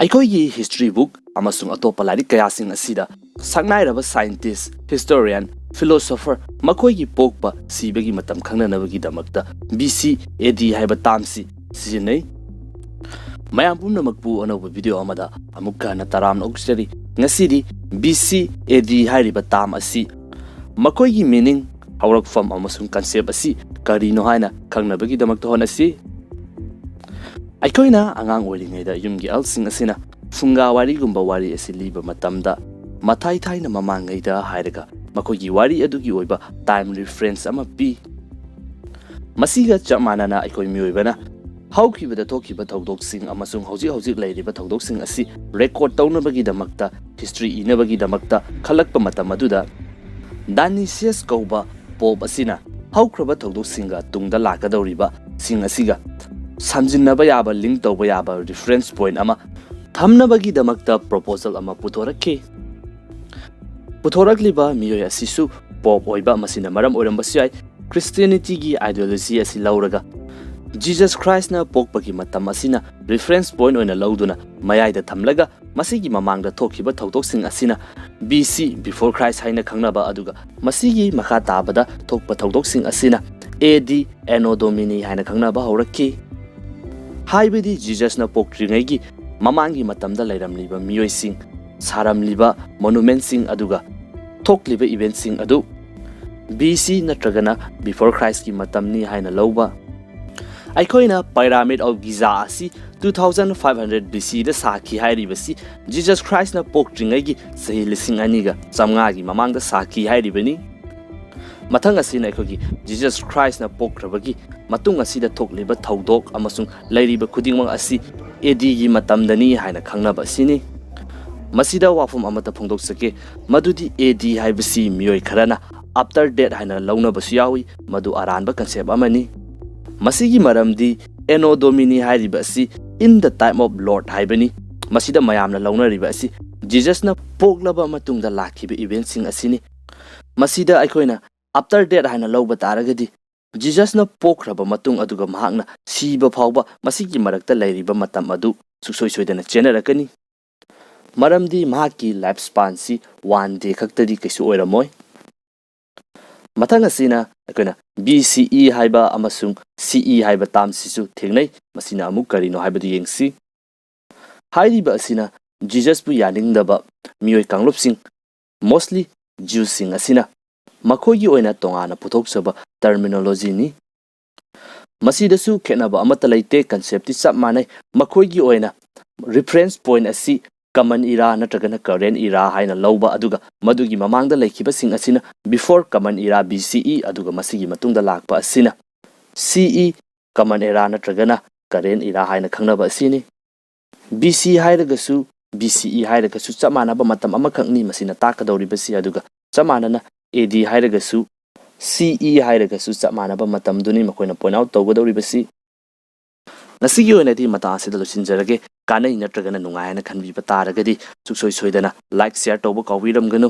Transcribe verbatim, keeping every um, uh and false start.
ꯑꯩꯈꯣꯏꯒꯤ history book ꯑꯃꯁꯨꯡ ꯑꯇꯣꯞꯄ ꯂꯥꯏꯔꯤꯛ ꯀꯌꯥꯁꯤꯡ ꯑꯁꯤꯗ ꯁꯛꯅꯥꯏꯔꯕ scientist, historian, philosopher ꯃꯈꯣꯏꯒꯤ ꯄꯣꯛꯄ ꯁꯤꯕꯒꯤ ꯃꯇꯝ ꯈꯪꯅꯅꯕꯒꯤꯗꯃꯛꯇ B C A D ꯍꯥꯏꯕ termꯁꯤ ꯁꯤꯖꯤꯟꯅꯩ꯫ ꯃꯌꯥꯝ ꯄꯨꯝꯅꯃꯛꯄꯨ ꯑꯅꯧꯕ video ꯑꯃꯗ ꯑꯃꯨꯛꯀ ꯍꯟꯅ ꯇꯔꯥꯝꯅ ꯑꯣꯛꯆꯔꯤ꯫ ꯉꯁꯤꯗꯤ B C A D ꯍꯥꯏꯔꯤꯕ term ꯑꯁꯤ, ꯃꯈꯣꯏꯒꯤ meaning, ꯍꯧꯔꯛꯐꯝ ꯑꯃꯁꯨꯡ concept ꯑꯁꯤ ꯀꯔꯤꯅꯣ ꯍꯥꯏꯅ ꯈꯪꯅꯕꯒꯤꯗꯃꯛꯇ ꯍꯣꯠꯅꯁꯤ꯫ ꯑꯩꯈꯣꯏꯅ ꯑꯉꯥꯡ ꯑꯣꯏꯔꯤꯉꯩꯗ ꯌꯨꯝꯒꯤ ꯑꯍꯜꯁꯤꯡ ꯑꯁꯤꯅ ꯐꯨꯡꯒꯥ ꯋꯥꯔꯤꯒꯨꯝꯕ ꯋꯥꯔꯤ ꯑꯁꯤ ꯂꯤꯕ ꯃꯇꯝꯗ, ꯃꯊꯥꯏ ꯊꯥꯏꯅ ꯃꯃꯥꯡꯉꯩꯗ ꯍꯥꯏꯔꯒ ꯃꯈꯣꯏꯒꯤ ꯋꯥꯔꯤ ꯑꯗꯨꯒꯤ ꯑꯣꯏꯕ time reference ꯑꯃ ꯄꯤ꯫ ꯃꯁꯤꯒ ꯆꯞ ꯃꯥꯟꯅꯅ ꯑꯩꯈꯣꯏ ꯃꯤꯑꯣꯏꯕꯅ ꯍꯧꯈꯤꯕꯗ ꯊꯣꯛꯈꯤꯕ ꯊꯧꯗꯣꯛꯁꯤꯡ ꯑꯃꯁꯨꯡ ꯍꯧꯖꯤꯛ ꯍꯧꯖꯤꯛ ꯂꯩꯔꯤꯕ ꯊꯧꯗꯣꯛꯁꯤꯡ ꯑꯁꯤ record ꯇꯧꯅꯕꯒꯤꯗꯃꯛꯇ, history ꯏꯅꯕꯒꯤꯗꯃꯛꯇ ꯈꯜꯂꯛꯄ ꯃꯇꯝ ꯑꯗꯨꯗ, Dionysius ꯀꯧꯕ pope ꯑꯁꯤꯅ ꯍꯧꯈ꯭ꯔꯕ ꯊꯧꯗꯣꯛꯁꯤꯡꯒ ꯇꯨꯡꯗ ꯂꯥꯛꯀꯗꯧꯔꯤꯕꯁꯤꯡ ꯑꯁꯤꯒ ꯁꯝꯖꯤꯟꯅꯕ ꯌꯥꯕ, link ꯇꯧꯕ ꯌꯥꯕ reference point ꯑꯃ ꯊꯝꯅꯕꯒꯤꯗꯃꯛꯇ proposal ꯑꯃ ꯄꯨꯊꯣꯔꯛꯈꯤ꯫ ꯄꯨꯊꯣꯔꯛꯂꯤꯕ ꯃꯤꯑꯣꯏ ꯑꯁꯤꯁꯨ pope ꯑꯣꯏꯕ, ꯃꯁꯤꯅ ꯃꯔꯝ ꯑꯣꯏꯔꯝꯕꯁꯨ ꯌꯥꯏ꯫ Christianityꯒꯤ ideology ꯑꯁꯤ ꯂꯧꯔꯒ, Jesus Christꯅ ꯄꯣꯛꯄꯒꯤ ꯃꯇꯝ ꯑꯁꯤꯅ reference point ꯑꯣꯏꯅ ꯂꯧꯗꯨꯅ ꯃꯌꯥꯏꯗ ꯊꯝꯂꯒ, ꯃꯁꯤꯒꯤ ꯃꯃꯥꯡꯗ ꯊꯣꯛꯈꯤꯕ ꯊꯧꯗꯣꯛꯁꯤꯡ ꯑꯁꯤꯅ B C, before Christ ꯍꯥꯏꯅ ꯈꯪꯅꯕ, ꯑꯗꯨꯒ ꯃꯁꯤꯒꯤ ꯃꯈꯥ ꯇꯥꯕꯗ ꯊꯣꯛꯄ ꯊꯧꯗꯣꯛꯁꯤꯡ ꯑꯁꯤꯅ A D, Anno Domini ꯍꯥꯏꯅ ꯈꯪꯅꯕ ꯍꯧꯔꯛꯈꯤ꯫ ꯍꯥꯏꯕꯗꯤ Jesusꯅ ꯄꯣꯛꯇ꯭ꯔꯤꯉꯩꯒꯤ ꯃꯃꯥꯡꯒꯤ ꯃꯇꯝꯗ ꯂꯩꯔꯝꯂꯤꯕ ꯃꯤꯑꯣꯏꯁꯤꯡ, ꯁꯥꯔꯝꯂꯤꯕ monumentꯁꯤꯡ, ꯑꯗꯨꯒ ꯊꯣꯛꯂꯤꯕ eventꯁꯤꯡ ꯑꯗꯨ B C ꯅꯠꯇ꯭ꯔꯒꯅ before Christꯀꯤ ꯃꯇꯝꯅꯤ ꯍꯥꯏꯅ ꯂꯧꯕ꯫ ꯑꯩꯈꯣꯏꯅ Pyramid of Giza ꯑꯁꯤ two thousand five hundred B C ꯗ ꯁꯥꯈꯤ ꯍꯥꯏꯔꯤꯕꯁꯤ Jesus Christꯅ ꯄꯣꯛꯇ꯭ꯔꯤꯉꯩꯒꯤ ꯆꯍꯤ ꯂꯤꯁꯤꯡ ꯑꯅꯤꯒ ꯆꯥꯝꯃꯉꯥꯒꯤ ꯃꯃꯥꯡꯗ ꯁꯥꯈꯤ ꯍꯥꯏꯔꯤꯕꯅꯤ꯫ ꯃꯊꯪ ꯑꯁꯤꯅ ꯑꯩꯈꯣꯏꯒꯤ Jesus Christꯅ ꯄꯣꯛꯈ꯭ꯔꯕꯒꯤ ꯃꯇꯨꯡ ꯑꯁꯤꯗ ꯊꯣꯛꯂꯤꯕ ꯊꯧꯗꯣꯛ ꯑꯃꯁꯨꯡ ꯂꯩꯔꯤꯕ ꯈꯨꯗꯤꯡꯃꯛ ꯑꯁꯤ A Dꯒꯤ ꯃꯇꯝꯗꯅꯤ ꯍꯥꯏꯅ ꯈꯪꯅꯕ ꯑꯁꯤꯅꯤ꯫ ꯃꯁꯤꯗ ꯋꯥꯐꯝ ꯑꯃꯠꯇ ꯐꯣꯡꯗꯣꯛꯆꯒꯦ, ꯃꯗꯨꯗꯤ A D ꯍꯥꯏꯕꯁꯤ ꯃꯤꯑꯣꯏ ꯈꯔꯅ after death ꯍꯥꯏꯅ ꯂꯧꯅꯕꯁꯨ ꯌꯥꯎꯏ, ꯃꯗꯨ ꯑꯔꯥꯟꯕ concept ꯑꯃꯅꯤ꯫ ꯃꯁꯤꯒꯤ ꯃꯔꯝꯗꯤ Anno Domini ꯍꯥꯏꯔꯤꯕ ꯑꯁꯤ in the time of Lord ꯍꯥꯏꯕꯅꯤ꯫ ꯃꯁꯤꯗ ꯃꯌꯥꯝꯅ ꯂꯧꯅꯔꯤꯕ ꯑꯁꯤ Jesusꯅ ꯄꯣꯛꯂꯕ ꯃꯇꯨꯡꯗ ꯂꯥꯛꯈꯤꯕ eventꯁꯤꯡ ꯑꯁꯤꯅꯤ꯫ ꯃꯁꯤꯗ ꯑꯩꯈꯣꯏꯅ after death ꯍꯥꯏꯅ ꯂꯧꯕ ꯇꯥꯔꯒꯗꯤ, Jesusꯅ ꯄꯣꯛꯈ꯭ꯔꯕ ꯃꯇꯨꯡ ꯑꯗꯨꯒ ꯃꯍꯥꯛꯅ ꯁꯤꯕ ꯐꯥꯎꯕ ꯃꯁꯤꯒꯤ ꯃꯔꯛꯇ ꯂꯩꯔꯤꯕ ꯃꯇꯝ ꯑꯗꯨ ꯁꯨꯡꯁꯣꯏ ꯁꯣꯏꯗꯅ ꯆꯦꯟꯅꯔꯛꯀꯅꯤ꯫ ꯃꯔꯝꯗꯤ ꯃꯍꯥꯛꯀꯤ life span ꯁꯤ one day ꯈꯛꯇꯗꯤ ꯀꯩꯁꯨ ꯑꯣꯏꯔꯝꯃꯣꯏ꯫ ꯃꯊꯪ ꯑꯁꯤꯅ ꯑꯩꯈꯣꯏꯅ B C E ꯍꯥꯏꯕ ꯑꯃꯁꯨꯡ C E ꯍꯥꯏꯕ term ꯁꯤꯁꯨ ꯊꯦꯡꯅꯩ꯫ ꯃꯁꯤꯅ ꯑꯃꯨꯛ ꯀꯔꯤꯅꯣ ꯍꯥꯏꯕꯗꯨ ꯌꯦꯡꯁꯤ꯫ ꯍꯥꯏꯔꯤꯕ ꯑꯁꯤꯅ ꯖꯤꯖꯁꯄꯨ ꯌꯥꯅꯤꯡꯗꯕ ꯃꯤꯑꯣꯏ ꯀꯥꯡꯂꯨꯞꯁꯤꯡ, mostly Jews ꯁꯤꯡ ꯑꯁꯤꯅ ꯃꯈꯣꯏꯒꯤ ꯑꯣꯏꯅ ꯇꯣꯉꯥꯟꯅ ꯄꯨꯊꯣꯛꯆꯕ terminology ꯅꯤ꯫ ꯃꯁꯤꯗꯁꯨ ꯈꯦꯠꯅꯕ ꯑꯃꯠꯇ ꯂꯩꯇꯦ, concept ꯇꯤ ꯆꯞ ꯃꯥꯟꯅꯩ꯫ ꯃꯈꯣꯏꯒꯤ ꯑꯣꯏꯅ reference point ꯑꯁꯤ common era ꯅꯠꯇ꯭ꯔꯒꯅ current era ꯍꯥꯏꯅ ꯂꯧꯕ, ꯑꯗꯨꯒ ꯃꯗꯨꯒꯤ ꯃꯃꯥꯡꯗ ꯂꯩꯈꯤꯕꯁꯤꯡ ꯑꯁꯤꯅ before common era, B C E, ꯑꯗꯨꯒ ꯃꯁꯤꯒꯤ ꯃꯇꯨꯡꯗ ꯂꯥꯛꯄ ꯑꯁꯤꯅ C E, common era ꯅꯠꯇ꯭ꯔꯒꯅ current era ꯍꯥꯏꯅ ꯈꯪꯅꯕ ꯑꯁꯤꯅꯤ꯫ B C ꯍꯥꯏꯔꯒꯁꯨ, B C E ꯍꯥꯏꯔꯒꯁꯨ ꯆꯞ ꯃꯥꯟꯅꯕ ꯃꯇꯝ ꯑꯃꯈꯛꯅꯤ꯫ ꯃꯁꯤꯅ ꯇꯥꯛꯀꯗꯧꯔꯤꯕꯁꯤ, ꯑꯗꯨꯒ ꯆꯞ ꯃꯥꯟꯅꯅ A D ꯍꯥꯏꯔꯒꯁꯨ, C E ꯍꯥꯏꯔꯒꯁꯨ ꯆꯞ ꯃꯥꯟꯅꯕ ꯃꯇꯝꯗꯨꯅꯤ ꯃꯈꯣꯏꯅ point out ꯇꯧꯒꯗꯧꯔꯤꯕꯁꯤ꯫ ꯉꯁꯤꯒꯤ ꯑꯣꯏꯅꯗꯤ ꯃꯇꯥꯡ ꯑꯁꯤꯗ ꯂꯣꯏꯁꯤꯟꯖꯔꯒꯦ꯫ ꯀꯥꯟꯅꯩ ꯅꯠꯇ꯭ꯔꯒꯅ ꯅꯨꯡꯉꯥꯏ ꯍꯥꯏꯅ ꯈꯟꯕꯤꯕ ꯇꯥꯔꯒꯗꯤ ꯁꯨꯡꯁꯣꯏ ꯁꯣꯏꯗꯅ like, share ꯇꯧꯕ ꯀꯥꯎꯕꯤꯔꯝꯒꯅꯨ꯫